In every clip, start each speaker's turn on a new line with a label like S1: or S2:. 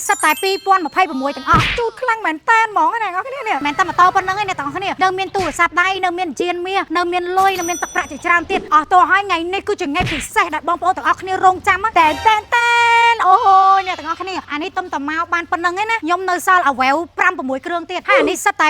S1: សិតតែ2026ទាំងអស់
S2: ជូតខ្លាំងមែនតែនហ្មងណាអ្នកនរគ្នានេះ
S1: មិនតែម៉ូតូប៉ុណ្្នឹងឯងអ្នកទាំងអស់គ្នានៅមានទូរស័ព្ទដៃនៅមានជានមាសនៅមានលុយនៅមានទឹកប្រាក់ជាច្រើនទៀតអស់តោះហើយថ្ងៃនេះគឺជាថ្ងៃពិសេសដែលបងប្អូនទាំងអស់គ្នារងចាំតែតែតែនអូយអ្នកទាំងអស់គ្នាអានេះទំតមកបានប៉ុណ្្នឹងឯណាខ្ញុំនៅសល់អាវ៉ែវ5 6គ្រឿងទៀតហើយអានេះសិតតែ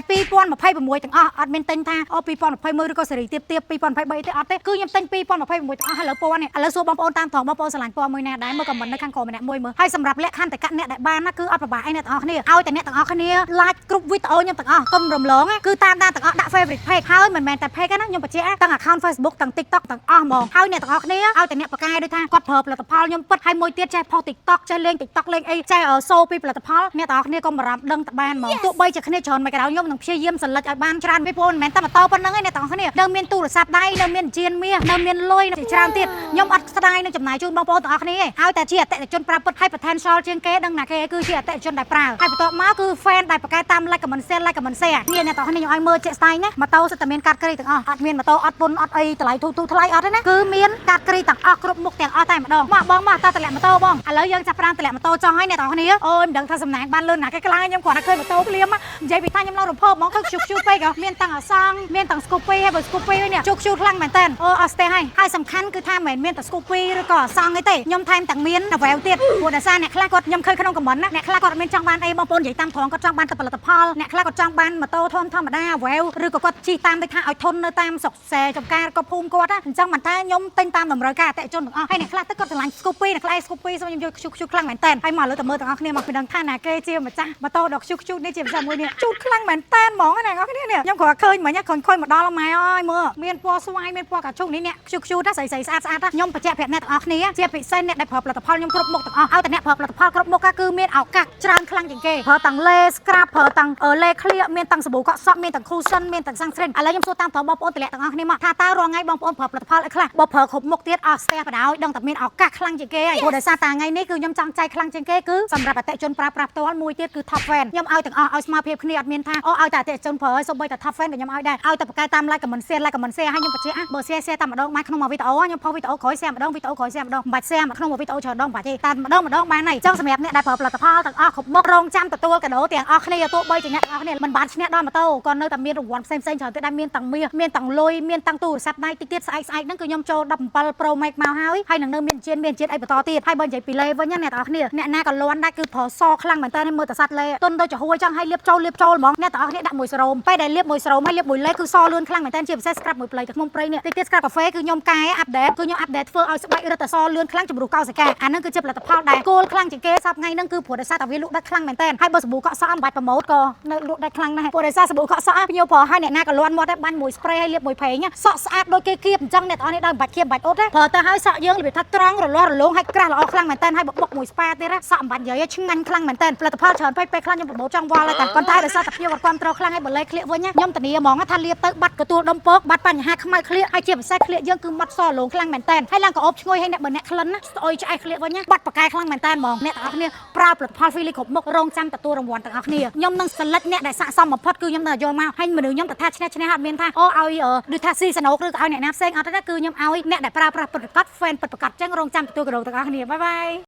S1: 2026ទាំងអស់អត់មានទិញថាអូ2021ឬក៏សេរីទៀបទៀប2023ទេអត់ទេគឺខ្ញុំទិញ2026ទាំងអស់ហើយឥឡូវពណ៌នេះឥឡូវសួរបងប្អូនតាមត្រង់បងប្អូនស្រឡាញ់ពណ៌មួយណាដែរមើល comment នៅខាងក្រោមម្នាក់មួយមើលហើយសម្រាប់លក្ខខណ្ឌតកៈអ្នកដែលបានណាគឺអត់ប្របាក់អីអ្នកទាំងអស់គ្នាឲ្យតែអ្នកទាំងអស់គ្នា like គ្រប់វីដេអូខ្ញុំទាំងអស់កុំរំលងណាគឺតាមដានទាំងអស់ដាក់ favorite page ហើយមិនមែនតែ page ទេណាខ្ញុំបញ្ជាក់ទាំង account Facebook ទាំង TikTok ទាំងអស់ហ្មងហើយអ្នកទាំងអស់គ្នាឲ្យតែអ្នកបកកែដូចថាគាត់ប្រើផលិតផលខ្ញុំពិតហើយមួយទៀតចេះផុស TikTok ចេះលេង TikTok លេងអីចេះសូពីផលិតផលអ្នកទាំងអស់គ្នាកុំបារម្ភដឹងតបានហ្មងទោះបីជាគ្នាច្រើនមិនក៏ដោយខ្ញុំនឹងព្យាយាម select ឲ្យបានច្រើនពីព្រោះមិនមែនតែម៉ូតូប៉ុណ្្នឹងឯងអ្នកទាំងអស់គ្នានៅមានទូរស័ព្ទដៃនៅមានជានមាសនៅមានលុយជាច្រើនទៀតខ្ញុំអត់ស្ដាយនឹងចំណាយជូនបងប្អូនទាំងអស់គ្នាទេឲ្យតែជាអតិថិជនប្រើពិតហើយ potential ជាងគេដឹងណាគេគឺជាអតិថិជនដែលប្រើហើយបន្ទាប់មកគឺ fan ដែលប្រកែតាម like comment share like comment share នេះអ្នកទាំងអស់គ្នាខ្ញុំឲ្យមើលជាក់ស្ដែងណាម៉ូតូសិតតែមានកាតគ្រីទាំងអស់អត់មានម៉ូតូអត់ពុនអត់អីតម្លៃធូរធូរថ្លៃអត់ទេណាគឺមានកាតគ្រីទាំងអស់គ្រប់មុខទាំងអស់តែម្ដងមកបងមកតតម្លាក់ម៉ូតូបងឥឡូវយើងចាប់ផ្ដើមតម្លាក់ម៉ូតូចង់ហើយអ្នកទាំងអស់គ្នាអូយមិនដឹងថាសំណាងបានលឿនណាគេខ្លាំងខ្ញុំគ្រាន់តែឃើញម៉ូតូភ្លាមនិយាយពីថាខ្ញុំឡើងរំភើបហ្មងឃើញខ្ជុះខ្ជុះពេកមានទាំងអាសង់មានទាំង Scoopy ហើយបើ Scoopy នេះជុះខ្ជុះខ្លាំងមែនតើអូអត់ស្ទះហើយហើយសំខាន់គឺថាមិនមែនមានតែ Scoopy ឬក៏អាសង់អីទេខ្ញុំថែមទាំងមានណាវ៉ែវទៀតព្រោះដោយសារអ្នកខ្លះគាត់ខ្ញុំឃើញក្នុង comment ណាអ្នកខ្លះគាត់អត់មានចង់បានអីបងប្អូននិយាយតាមត្រង់គាត់ចង់បានតែផលិតផលអ្នកខ្លះគាត់ចង់បានម៉ូតូធម្មធម្មតាវ៉ែវឬក៏គាត់ជិះតាមដូចថាឲ្យធន់នៅតាមស្រុកស្រែចំការក៏ភូមិគាត់ណាអញ្ចឹងមិនថាខ្ញុំទិញតាមតម្រូវការអតិថិជនទាំងអស់ហើយអ្នកខ្លះទៅគាត់ស្រឡាញ់ Scoopy អ្នកខ្លះ Scoopy សូមខ្ញុំយកខ្ជុះខ្ជុះខ្លាំងមែនតើហើយមកលើតែមើលទាំងអស់គ្នាមកពីដឹងថាណាគេជាម្ចាស់ម៉ូតូដ៏ខ្ជុះខ្ជុះនេះជាម្ចាស់មួយនេះ
S2: ជូតខ្លាំងមែនតែនហ្មងណាអ្នកនរគ្នានេះខ្ញុំគ្រាន់ឃើញមិញគ្រាន់ឃើញមកដល់ម៉ែអើយមើលមានពណ៌ស្វាយមានពណ៌កាឈូកនេះអ្នកខ្ជុះខ្ជុះណាស្រីស្រីស្អាតស្អាតណា
S1: ខ្ញុំបញ្ជាក់ប្រាប់អ្នកទាំងអស់គ្នាជាពិសេសអ្នកដែលប្រើផលិតផលខ្ញុំគ្រប់មុខទាំងអស់ឲ្យតែអ្នកប្រើផលិតផលគ្រប់មុខគឺមានឱកាសច្រើនខ្លាំងជាងគេប្រើទាំងលេ scrub ប្រើទាំងលេក្លៀកមានទាំងសាប៊ូកក់សក់មានទាំង cushion មានទាំង sunscreen ឥឡូវខ្ញុំសួរតាមត្រង់បងប្អូនតម្លាក់ទាំងអស់គ្នាមកថាតើរាល់ថ្ងៃបងប្អូនប្រើផលិតផលអីខ្លះបើប្រើគ្រប់មុខទៀតអស់ស្ទះបដ ாய் ដឹងតែមានឱកាសខ្លាំងជាងគេហើយព្រោះដោយសារតែថ្ងៃនេះគឺខ្ញុំចង់ចែកខ្លាំងជាងគេគឺសម្រាប់អតិថិជនប្រើប្រាស់ផ្ទាល់មួយទៀតគឺ top fan ខ្ញុំឲ្យទាំងអស់ឲ្យស្មើភាពគ្នាអត់មានថាអូឲ្យតែអតិថិជនប្រើឲ្យសូម្បីតែ top fan ក៏ខ្ញុំឲ្យដែរឲ្យតែប្រកែតាម like comment share like comment share ហើយខ្ញុំបញ្ជាក់បើ share share តែម្ដងបានក្នុងមួយវីដេអូខ្ញុំផុសវីដេអូក្រោយ share ម្ដងវីដេអូក្រោយ share ម្ដងមិនបាច់ share ក្នុងមួយវីដេអូច្រើនដងមិនបាច់ទេតែម្ដងម្ដងបានហើយអញ្ចឹងសម្រាប់អ្នកដែលប្រើផលិតផលទាំងអស់គ្រប់មុខរងចាំទទួលកាដូទាំងអស់គ្នាទោះបីជាអ្នកទាំងអស់គ្នាមិនបានឈ្នះដល់ម៉ូតូក៏នៅតែមានរង្វាន់ផ្សេងផ្សេងច្រើនទៀតដែរមានទាំងមាសមានទាំងលុយមានទាំងទូរស័ព្ទដៃតិចទៀតស្អែកស្អែកហ្នឹងគឺខ្ញុំចូល17 Pro Max មកហើយហើយនឹងនៅមានជានមានជាតិអីបន្តទៀតហើយបើនិយាយពីលេវិញណាអ្នកទាំងអស់គ្នាអ្នកណាក៏លន់ដែរគឺប្រើសខ្លាំងមែនតើមើលតែសត្វលេទុនដូចចំហួយចង់ឲ្យលាបចូលលាបចូលហ្មងអ្នកទាំងអស់គ្នាដាក់មួយសេរ៉ូមពេលដែលលាបមួយសេរ៉ូមហើយលាបមួយលេគឺសលឿនខ្លាំងមែនតើជាពិសេស scrub មួយផ្លៃទឹកឃ្មុំព្រៃនេះតិចទៀត scrub កាហ្វេគឺខ្ញុំកែ update គឺខ្ញុំ update ធ្វើឲ្យស្បែករឹតតែសលឿនខ្លាំងជំរុះកោសិកាអាហ្នឹងគឺជាផលិតផលដែលគោលខ្លាំងជាងគេសប្ថ្ងៃហ្នឹងគឺព្រោះដោយសារតែវាលក់ដាច់ខ្លាំងមែនតើហើយបើសាប៊ូកក់សក់មិនបាច់promote ក៏នៅលក់ដាច់ខ្លាំងដែរព្រោះដោយសារសាប៊ូកក់សក់ភ្ញៀវប្រើឲ្យអ្នកណាក៏លន់មាត់ដែរបាញ់មួយ spray ហើយលាបមួយប្រេងសក់ស្អាតដូចគេគៀបអញ្ចឹងអ្នកទាំងអស់នេះដោយមិនបាច់គៀបមិនបាច់អ៊ុតទេប្រើទៅហើយសក់យើងរបៀបថាត្រង់រលាស់រលោងហើយក្រាស់ល្អខ្លាំងមែនតើហើយបុកមួយ spa ទៀតសក់មិនបាច់និយាយឆ្ងាញ់ខ្លាំងមែនតើផលិតផលច្រើនពេកពេលខ្លះខ្ញុំ promote ចង់វល់ហើយតែប៉ុន្តែដោយសារតែភ្ញៀវគាត់គ្រប់គ្រងខ្លាំងហើយបើលេក្លៀកវិញខ្ញុំធានាហ្មងថាលាបទៅបាត់កទួលដុំពកបាត់បញ្ហាខ្មៅក្លៀកហើយជាពិសេសក្លៀកយើងគឺម៉ត់សរលោងខ្លាំងមែនតើហើយឡើងក៏អូបឈ្ងុយហើយអ្នកបើអ្នកក្លិនណាស្អុយឆ្អែតក្លៀកវិញបាត់ប្រកែខ្លាំងមែនតើហ្មងអ្នកទាំងអស់គ្នាប្រើផលិតផល Philly គ្រប់មុខរងចាំទទួលរង្វាន់ទាំងអស់គ្នាខ្ញុំនឹង select អ្នកដែលស័ក្តិសមបំផុតគឺខ្ញុំនឹងយកមកហើយមនុស្សខ្ញុំទៅថាឈ្នះឈ្នះអត់មានថាអូឲ្យដូចថាស៊ីសណូកឬក៏ឲ្យអ្នកណាផ្សេងអត់ទេណាគឺខ្ញុំឲ្យអ្នកដែលប្រើប្រាស់ពិតប្រាកដ fan ពិតប្រាកដអញ្ចឹងរងចាំទទួលកាដូទាំងអស់គ្នាbye bye.